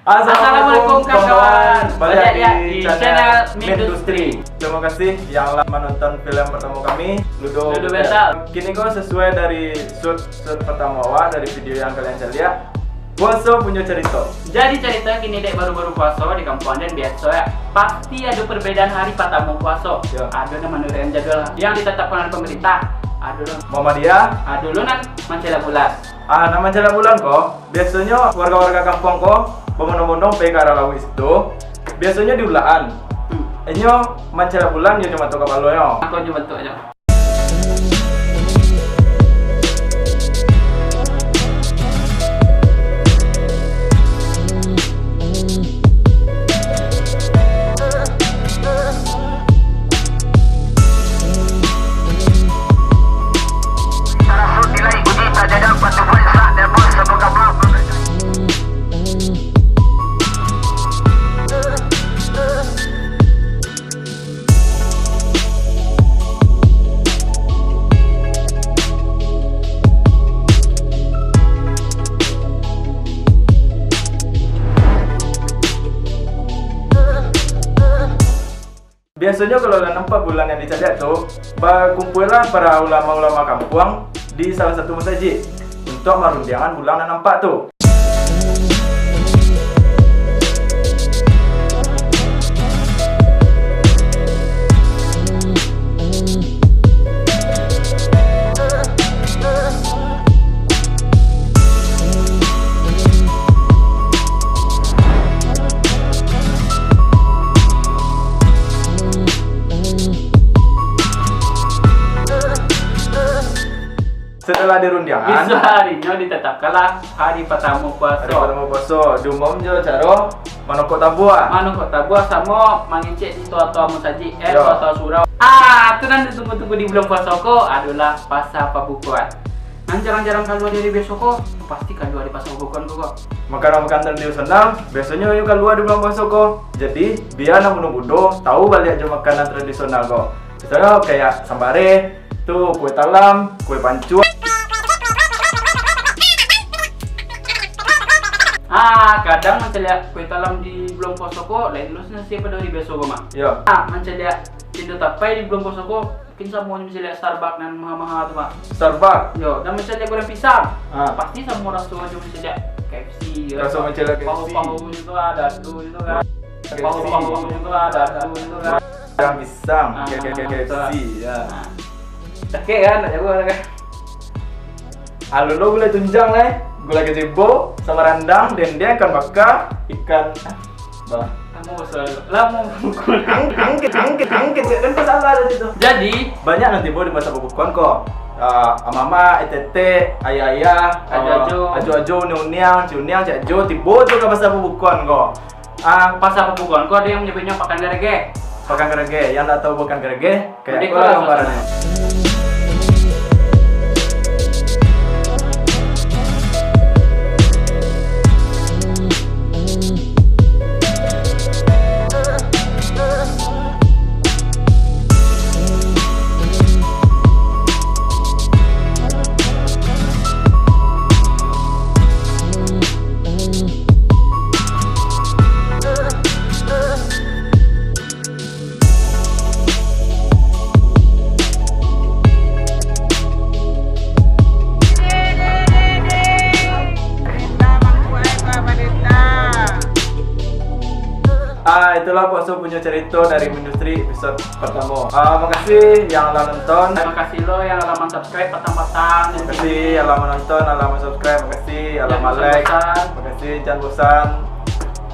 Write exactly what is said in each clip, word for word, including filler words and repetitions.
Assalamualaikum, kawan-kawan. Baliak di channel Mindustri. Terima kasih yang lah menonton film pertama kami, Ludo Ludo Bental. Bental. Kini ko sesuai dari shoot, shoot pertama awak dari video yang kalian caliak. Puaso punyo carito. Jadi carito kini dek baru-baru puaso di kampuang den biaso ya. Pasti ado perbedaan hari patamo puaso. Ya. Ado nan manuruikan jadwal yang ditetapkan oleh pemerintah. Ado lo. Muhammadiyah. Ado lo nan mancaliak bulan. Ah, nan mancaliak bulan ko, biasonyo warga-warga kampuang ko babondong-bondong pai ka arah lauik situ. Biasonyo di ulaan. Hmm. Inyo mancaliak bulan yo jo mato kapalonyo. Apo jo mato nyo? Biasonyo kalau lah nampak bulan yang dicaliak tu, bakumpualah para ulama-ulama kampuang di salah satu masajik untuak marundiangan bulan nan nampak tu. Setelah dirundiangan, isuak harinyo ditetapkanlah hari patamo puaso. Hari patamo puaso, diumum jo caro manokok tabua. Manokok tabua samo mangecek di toa-toa musajik, eh, yo, toa-toa surau. Ah, tu nan ditunggu-tunggu di bulan puaso ko adolah pasa pabukoan. Nan jarang-jarang kalua di hari biaso ko, pasti kalua di pasa pabukoan ko, ko. Makanan-makanan tradisional biasonyo yo kalua di bulan puaso ko. Jadi, bia nan mudo-mudo tau baliak jo makanan tradisional ko. Misalnyo kayak sambare, tu kue talam, kue pancua. Ah, kadang mancaliak kue talam di bulan puaso ko lain lo nasi pado hari biaso ko, Mak. Yo. Ah, mancaliak Indo Tapai di bulan puaso ko, mungkin samo mancaliak Starbucks nan maha-maha tu, Mak. Starbucks? Yo, dan mancaliak goreng pisang. Ah. Pasti samo raso jo mancaliak K F C, yo. Raso mancaliak K F C. Pahu-pahu gitu, ada tu gitu kan. K F C. Pahu-pahu gitu, ada tu gitu kan. Goreng pisang, ah, K F C, yo. Ah. Cakek kan, tak jago kan. Alo lo gulai tunjang lai, gulai gajebo, sama randang, dendeng, ikan bakar, ikan, bah. Lamo baso, lamo mukul. Ang-, angkit, angkit, angkit, kan salah tadi tu. Jadi, banyak nan tibo di pasa pabukoan ko. Ah, amak-amak, etek-etek, ayah-ayah, ajo-ajo, ah, ajo-ajo, uniang-uniang, ciuniang, ciajo, tibo tu ka pasa pabukoan ko. Ah, pasa pabukoan ko ado yang manyabuiknyo Pakan Garage. Pakan Garage, yang ndak tahu Pakan Garage, kayak iko lah gambarannyo. Ah, itulah Puaso punyo carito dari Mindustri episode pertamo. Ah, makasih yang lah nonton. Makasih lo yang lah mansubscribe patang-patang. Makasih yang lah manonton, yang lah mansubscribe. Makasih yang lah ma-like. Makasih, jan bosan.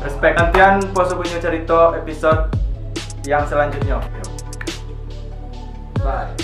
Respect. Nantian Puaso punyo carito episode yang selanjutnyo. Bye.